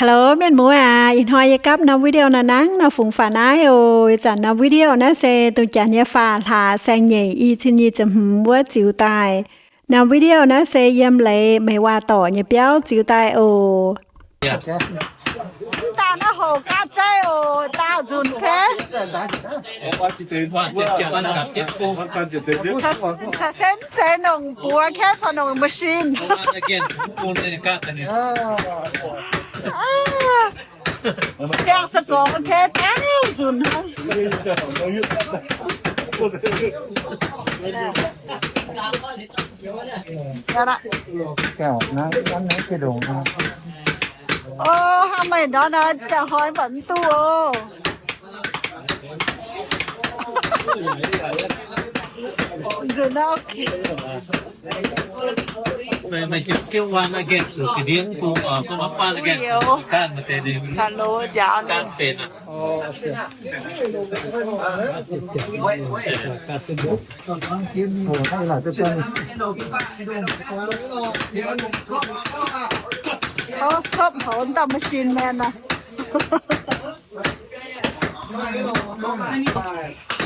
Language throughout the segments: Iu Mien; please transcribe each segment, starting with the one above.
Hello mienh muoz aac, ih hnoi yie gapv norm video naaiv nangv nor fungx faaux naaiv oc. Ih zanc norm video naaiv se dongh janx nyei faam hlaax saeng-nyeic i cin nyic ziepc hmz wuov ziux daaih. Norm video naaiv se yiem leiz Meiv Waac Dorc nyei biauv ziux daaih oc. Mv daaih naaiv hoc gaav zeiv oc, daauh nzunc kei. Caux se mv zeiz nongc buoz kei, caux nongc machine. Siang se gorngv kei daauh nzunc hnangv. O, hnangv meih ndortv naaiv ziangh hnoi mv baac mv duqv oc. Nzunc naaiv ok. Caux loz njaaux ninh. Tov sopv houc dauh machine man naaic.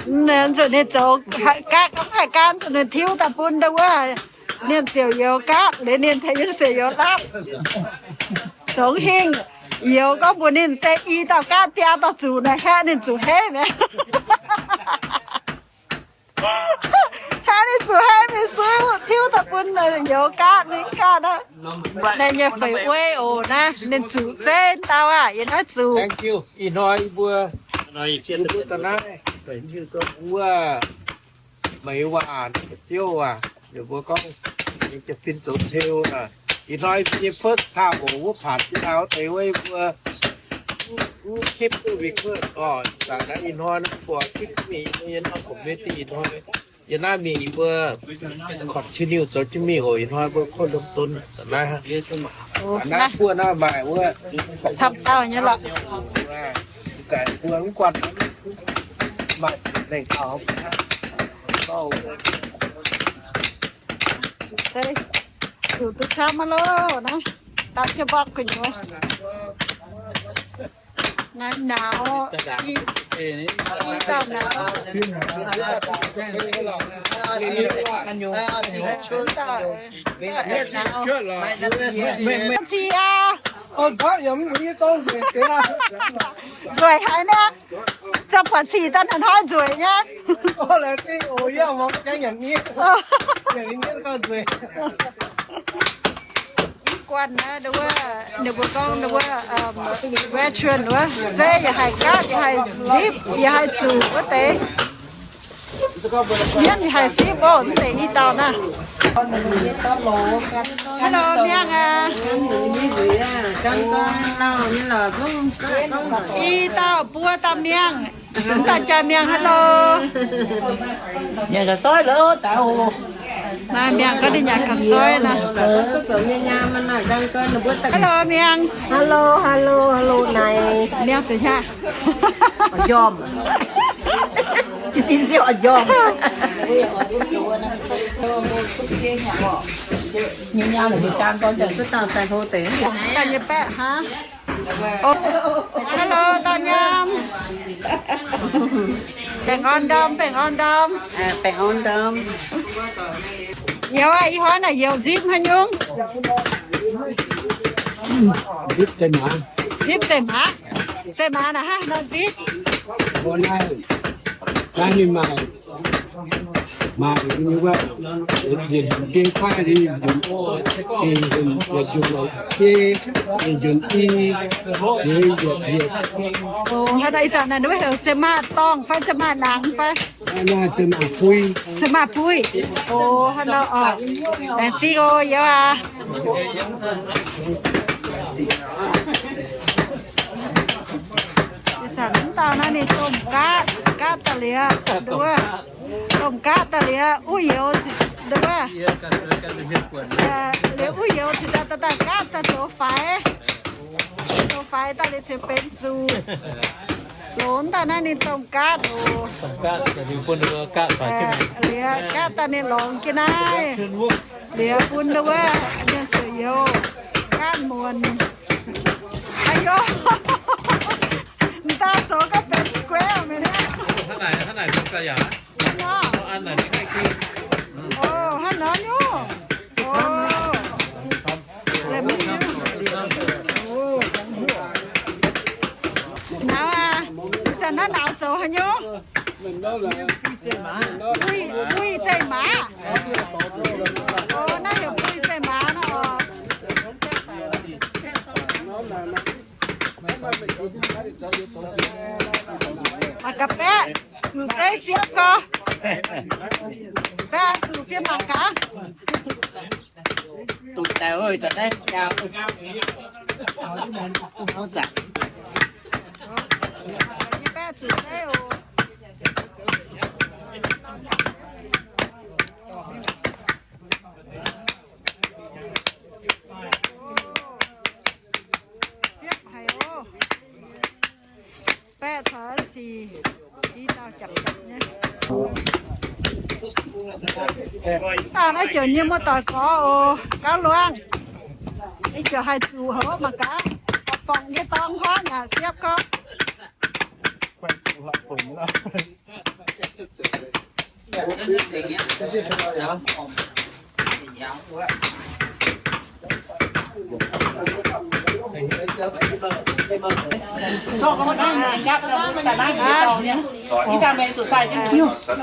Nzuonx ninh zoux gaatv, mv haih gaatv, nzuonx ninh tiuv daaih bun ndau wuov. Ninh siouc youz gaatv, liuz ninh tengx ninh siouc youz dapv. Zoux hingh, youz gorngv mbuox ninh se i dauh gaatv biaa dauh zuqc naaic, haeqv ninh zuqc heiv mi'aqv. Haeqv ninh zuqc heiv mingh suiv wuov, tiuv daaih bun youz gaatv ninh gaatv aqv. Naaiv nyei feix uei oc naaiv, ninh zuqc zeiv dauh aqv, yie naaiv zuqc. Ih hnoi mbuo, mbuo da'naaiv wuov Meiv Waac Ziouv aac, ninh mbuo gorngv ninh jaa-fin zoux ceu naaic. Ih hnoi yie nyei first time oc, wuov paanc jienv naaiv wuov deix wuov mbuo, mv kipv duqv mingh wuov oc. Zanc naaiv ih hnoi naaiv buatc kipv mingh yie norm community ih hnoi. Yie naaiv mingh yie mbuo continue zoux jienv mingh oc. Ih hnoi mbuo koiv lomh don naaiv, naaiv buov naaiv maaih wuov camv dauh nyei lorqc. Zanc mbuo mv guanh maaih lengh dauh. Se zuqc duqv camv aqv loh naaiv, dapv jienv mbopv gu'nyuoz. Naaiv nauz, i dauh nauz. Cih aqv. Nzueic haic naaiv. Zangc buatc cih daaih hnoi-hnoi nzueic nyei. Mv guanh naaiv, ninh mbuo gorngv ninh wuov, veteran wuov, se yaac haih gaatv, yaac haih zipv, yaac haih zuqc wuov deix. Mienv yaac haih zipv oc, mv deix i dauh naaiv. Hello miangh aac. I dauh buo dauh miangh. Mv dauh jaa miangh, hello. Nyanc ga'soiv loh, daaih oc. Naaiv miangh gorngv ninh nyanc ga'soiv naaiv. Hello miangh. Hello, hello, hello naaic. Miangh zuqc hnyangx. Njormh. Jiez sin ziouc njormh. Daaih nyei baeqc hnangv. Hello, dauh nyaam. Baengh orn ndorm, baengh orn ndorm. Youz aac, ih hnoi naaic youz nzipv haaix nyungc? Nzipv zeiv maaz. Nzipv zeiv maaz. Zeiv maaz naaic hnangv nor nzipv. Naaiv ninh maaih, maaih yietc nzunc biei kuaaiv, yietc nzunc, yietc nzunc la'biei, yietc nzunc i, yietc, yietc. Ih zanc naaiv heuc zeiv maaz-dorngh fai zeiv maaz-nangx fai? Zeiv maaz-bui. Zeiv maaz-bui. O, hnangv nor oc. Laengz zingh oc, youz aac. Ih zanc mv dauh naaiv ninh domh gaatv, gaatv daaih liuz, nduov, domh gaatv daaih liuz, uv youz, nduov, liuz uv youz cingx daaih, daaih, daaih gaatv daaih zoux faix, zoux faix daaih liuz cingx benx zuqc. Longx daaih naaiv ninh domh gaatv oc. Liuz gaatv daaih ninh longx jienv naaiv. Liuz bun nduov, mienh siouc youz, gaatv muonc. Aa, youz Daaih naaiv naux zoux haaix nyungc? Buih, buih zeiv-maaz. O, naaiv heuc buih zeiv-maaz nor. Mangc gaax Baeqv zuqc zeiv siepv gorx. Baeqv zuqc fiev mangc gaax. Baeqv zuqc zeiv oc. Siepv haic oc. Baeqv caux cic i dauh japc japc nyei. Dauh naaiv ziouc nyei muoz-doic gorx oc, gauv luangh. Ninh ziouc haih zuqc haic mangc gaax, borngc nyei dorngx huaav yaac siepv gorx.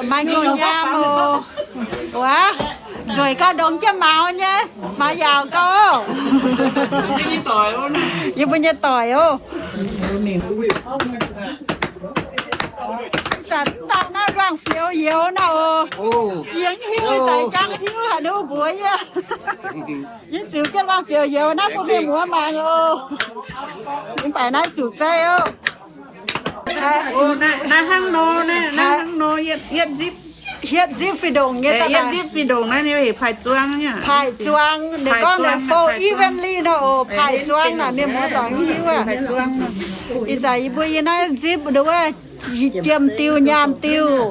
Maiv nyungc nyaam oc. Wuov, nzueic gauh ndongx jienv maux nyei, maux yaauc gauh. Yie mbuo nyei doic oc. Ih zanc dauh naaiv luangh fioux youz naaiv oc. Yie mv hiuv, ih zanc jangv hiuv haic ninh mbuox yie. Yie ziux jienv luangh fioux youz naaiv bun mienh muoz mangc oc. Mv baac naaiv zuqc zeiv oc. Naaiv hnangv nor, naaiv hnangv nor, yietv nzipv. Yietv nzipv fih ndongc nyei, yietv nzipv fih ndongc naaiv, ninh heuc paaiv zuang. Paaiv zuang, ninh gorngv naaic fold evenly nor oc. Paaiv zuang naaic mienh muoz doic mv hiuv aqv. Ih zanc yie mbuo yie naaiv nzipv nduov, jiem diuh nyaanh diuh,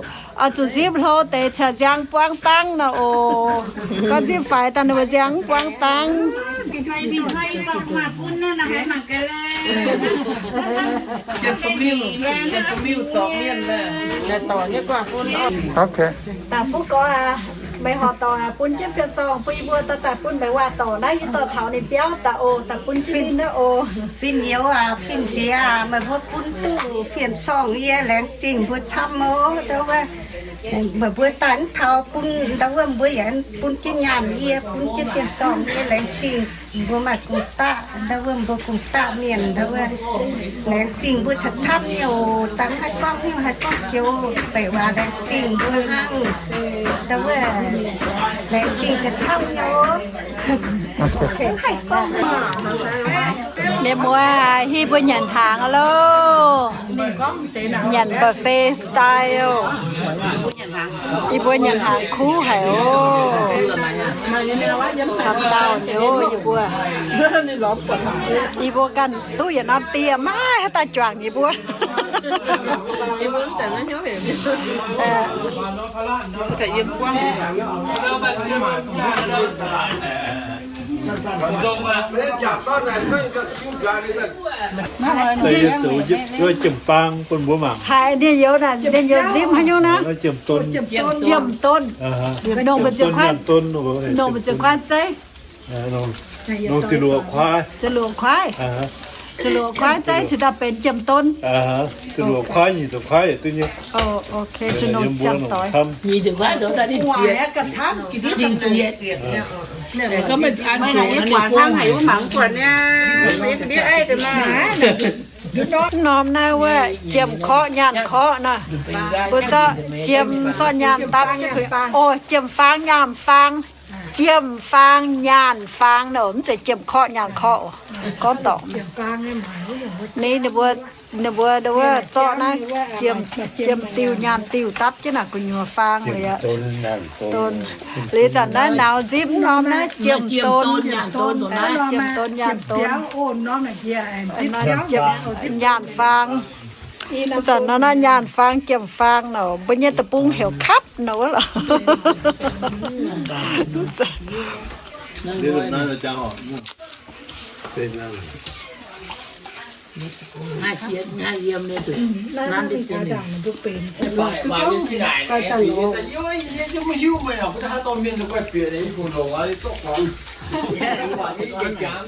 oix zuqc nzipv hlo deix caux nziang buangv dangv nor oc. Gorngv nzipv faix daaih ninh mbuo nziang buangv dangv. Daaih fuqv gorx aac, meih horpc dorngc aac, bun jienv fien-sorng bun yie mbuo daaih, daaih bun meih waac dorngc naaiv, yie dorh taux ninh biauv daaih oc, daaih bun jienv ninh naaiv oc. Fin-youz aac, fin-nziex aac, meih mbuo bun duqv fien-sorng yie laengz zingh mbuo camv oc. Ndau wuov meih mbuo daaih mv taux bun, ndau wuov mbuo yaac bun jienv nyaanh yie, bun jienv fien-sorng yie laengz zingh. Mbuo maaih gong-daqv, ndau wuov mbuo gong-daqv mienh, ndau wuov laengz zingh mbuo camv-camv nyei oc. Dangh haih gorngv nyungc haih gorngv joux beic waac laengz zingh mbuo hnangv. Ndau wuov laengz zingh camv-camv nyei oc. Mienh muoz, hiuv mbuo nyanc hnaangx loh. Nyanc buffet style. Yie mbuo nyanc hnaangx kuv haic oc. Camv dauh nyei oc yie mbuo. Yie mbuo ganh duqv yietc norm dieh maiv haaix daaih juangc yie mbuo. Jiem-faang bun mbuo mangc. Haiz ninh youz naaic, ninh youz nzipv haaix nyungc naaiv? Jiem-ton. Jiem-ton. Nongh mbu'ziex kuaaiv, nongh mbu'ziex kuaaiv zeiv. Nongh ziepc luoqc kuaaiv. Ziepc luoqc kuaaiv. Ziepc luoqc kuaaiv zeiv cingx daaih benx jiem-ton. Ziepc luoqc kuaaiv, nyic ziepc kuaaiv yietc duqv nyei. O, ok, ziouc nongh ziangh doix. Norm naaiv wuov jiem-korqv nyaanh korqv nor, mbuo zorqv jiem zorqv nyaanh dapv jienv. O, jiem-faang nyaanh faang. Jiem-faang nyaanh faang nor, mv zeiz jiem-korqv nyaanh korqv. Gorngv dorngc. Ninh, ninh mbuo, ninh mbuo wuov zorqv naaiv jiem, jiem-diuh nyaanh diuh dapv jienv naaic gu'nyuoz faang. Liuz zanc naaiv nauz nzipv norm naaiv jiem-ton, jiem-ton nyaanh ton. Nyaanh faang. Zanc naaiv naaiv nyaanh faang jiem-faang nor, mbuo nyei deic-bung heuc kapv nor wuov lorqc.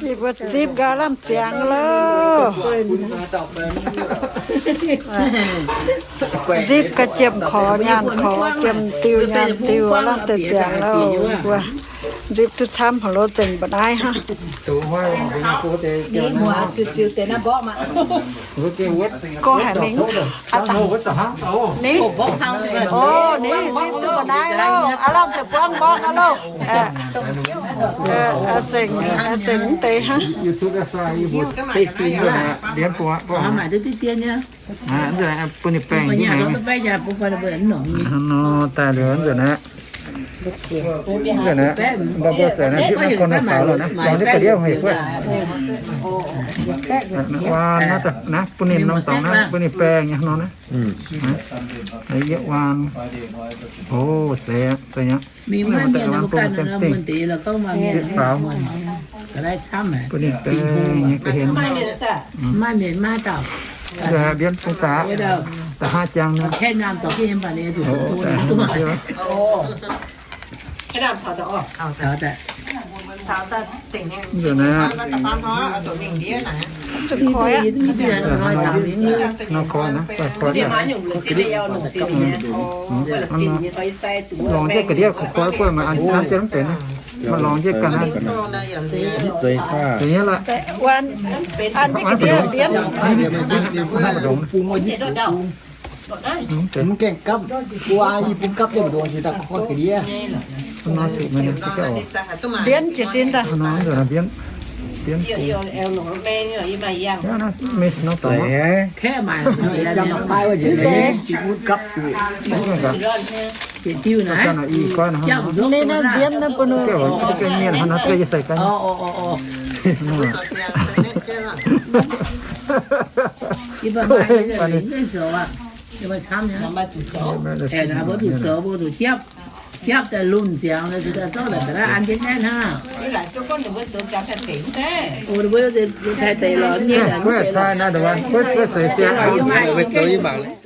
Yie mbuo zipv nqa'haav lamh ziangx loh. Nzipc ga'jiem korx nyaanh korx, jiem diuh nyaanh diuh, aav lamh deix ziangx louh mbuo. Nzipc duqv camv haic lo, zengc mba'naaiv hnangv. Gorngv haic mingh. Ni, o, ni nzipc duqv mba'naaiv louh, aav lamh deix buangv mborqv aqv louh. Zengc, zengc mv deix hnangv. Bun ninh baengh nor daaih liuz nzunc aqv. Nzunc aqv, mbuo mbuo daaih naaiv nzipc naaiv gorn faaux loh naaiv, lorngx jienv ga'ndiev haic fu'v. Waan naaiv, bun ninh norm dorngx naaiv, bun ninh baengh nyei nor naaiv. Yietv waan. O, seix aqv, seix aqv. Yietv faaux. Bun ninh baengh nyei ga'hlen. Mbienv bung daaih, da'haav jangx nor. O, daaih hnangv nor. Nzunc naaiv, nor koi naaiv, koi daaih. Lorngx jienv ga'ndiev koi guoqv maaih an jienv mv benx. Maaih lorngx jienv ganh aqv. Zeiz nyei lorqc. An jienv ga'ndiev mbienv. Mv gaengh gapv, mbuo i bung gapv jienv mbu'ndongx cingx daaih koi ga'ndiev. Mbienv jiez sin daaih. Mbienv. Mbienv. Mv zeiz, mv zeiz. Ninh naaiv mbienv naaiv bun ninh. Mbuo zuqc zoux, mbuo zuqc jepv, jepv daaih lunx ziangx, an jienv naaiv hnangv. Mbuo taaih deix lorz nyei.